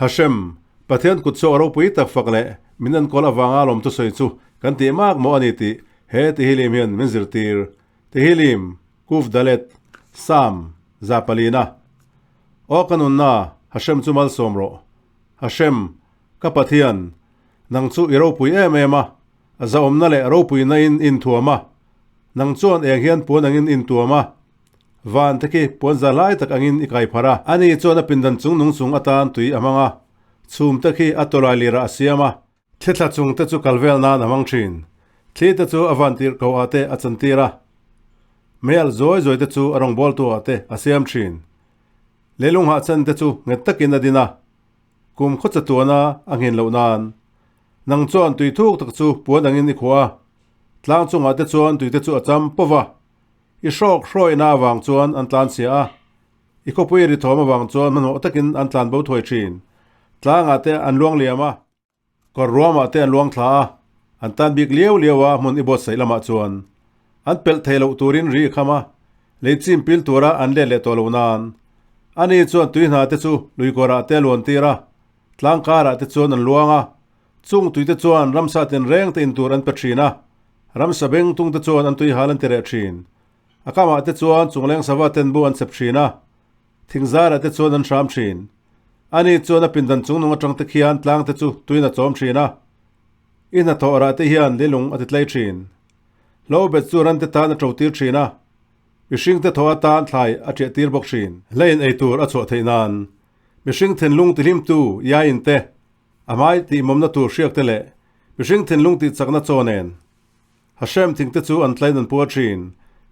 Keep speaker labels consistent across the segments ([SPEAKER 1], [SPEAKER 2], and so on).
[SPEAKER 1] Hashem, Pathian kut chhuak ropui tak fak leh min enkawl avanga lawmthu sawi chu kan tih mak maw a ni tih he Tehillim hian min zirtir. Tehillim, Kuf Dalet, Psalm, 400. Aw ka nunna, Hashem chu malsawm rawh. Hashem, ka Pathian, nang chu i ropui em em a, a zahawmna leh ropuina in inthuam a, nang chuan eng hian puan angin intuam a, van te khi puan za hlai tak angin i kai pharh a. Ani chuan a pindan chung nung chung atan tui a hmang a, chhum te khi a tawlai lirah a siam a. Thlitla chung te chu kal vel nan a hmang thin. Thli te chu a van tirh ko ah te a chantir a, meialh zawi zawi te chu a rawngbawltu ah te a siam thin. Leilung hahchen te chu nghet takin a din a, kum khaw chatuana a nghin loh nan. Nang chuan tui thuk tak chu puan angin i khuah a, tlang chungah te chuan tui te chu a cham pawh va. I hrawk hrawihna avang chuan an tlan chhia a, i khawpui ri thawm avang chuan hmanhmawh takin an tlan bo thuai thin. Tlangah te an luang liam a, kawr ruamah te an luang thla a, an tan bik liau liau a hmun i buatsaih lamah chuan an pelh thei loh turin ri i kham a, lei chim pil tura an let leh tawh loh nan. Ani chuan tui hna te chu lui kawrah te a luan tir a, tlang karah te chuan an luang a, chung tui te chuan ramsa tinreng te in tur an pe thin a, ramsa beng tung te chuan an tui hal an ti reh thin. A kamah te chuan chungleng sava ten bu an chep thin a, Thingzarah te chuan an hram thin. Ani chuan a pindan chungnung atang te khian tlang te chu tuin a chawm thin a. I hnathawh rah te hian lilung a ti tlei thin. Hlo bet chu ran te tan a to tir thin a. Mihring te thaw atan thlai a ṭiah tir bawk thin. Hlein ei tur a chhuah theih nan mihring thinlung tihlimtu Iain te, a hmai tihmawmna tur hriak te leh mihring thinlung tihchakna chaw nen Hashem thing te chu an tlain an puar thin.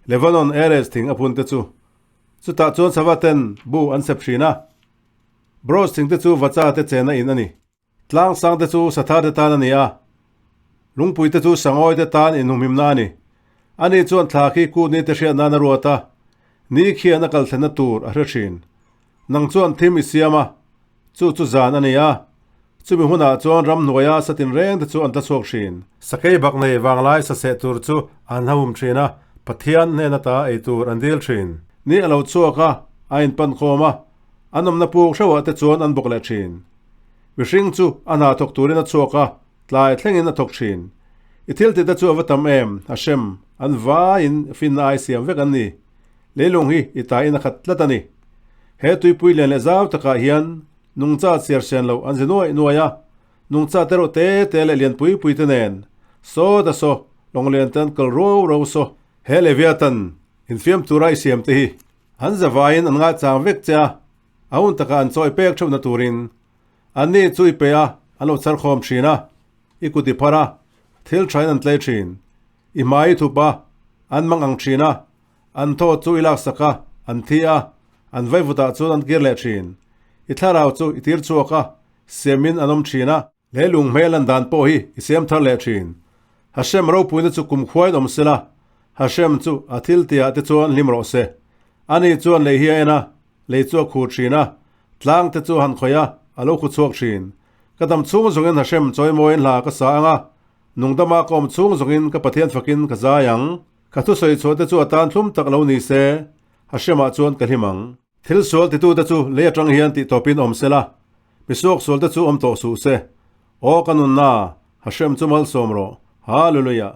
[SPEAKER 1] Lebanon Erez thing a phun te chu Chutah chuan sava ten bu an sep thin a, Bros thing te chu vacha te chena in a ni. Tlang sang te chu sathar te tan a ni a, lungpui te chu sangawi te tan inhumhimna a ni. Ani chuan thla khi kut ni te hriat nan a ruat a, ni khian a kal thlenna tur a hre thin. Nang chuan thim i siam a, chu chu zan a ni a, chumi hunah chuan ramhnuaia satin reng te chu an tla chhuak thin. Sakei bak nei vanglai saseh tur chu an hahum thin a, Pathian hnen ata ei tur an dil thin. Ni a lo chhuak a, a inpan khawm a, an awmna puk hreuhah te chuan an bawk leh thin. Mihring chu a hna thawk turin a chhuak a, tlai thlengin a thawk thin. I thil tihte chu a va tam em, a hrem, an vaiin finna ai siam vek an ni. Leilung hi i taiin a khat tlat a ni. He tuipui lian leh zau takah hian nungcha chhiar sian loh an zi nuaih nuaih a, nungcha te reuh te te leh lian pui pui te nen saw ta saw lawng lian te an kal ruau ruau saw. He Leviathan infiam tura i siam te hi an zavaiin an ngaichang vek che a, a hun takah an chawi pek theuhna turin anni chu i pe a, an lo char khawm thin a, i kut i phar a, thil thain an tlei thin, i hmai i thup a, an mang ang thin a, An thaw chu i laksak a, an thi a, an vaivutah chuan an kir leh thin. I thlarau chu i tir chhuak a, siamin an awm thin a. He lung hmel an dan pawh hi i siam thar leh thin. Hashem ropuina chu kum khuain awm sela, Hashem chu a thil tihah te chuan hlim rawh se. Ani chuan lei hi a en a, lei chu a khur thin a, tlang te chu a han khawih a, a lo khu chhuak thin. Ka dam chhung zawngin Hashem chawimawiin hla ka sa ang a, nungdama ka awm chhung zawngin ka Pathian fakin ka zai ang. Ka thusawi chhuah te chu a tan thlum tak lo ni se, Hashemah chuan ka hlim ang. Thil sual titute chu lei atang hian tih tawpin awm se la, mi suak sual te chu awm tawh suh se. Aw ka nunna, Hashem chu malsawm rawh. Hallelujah!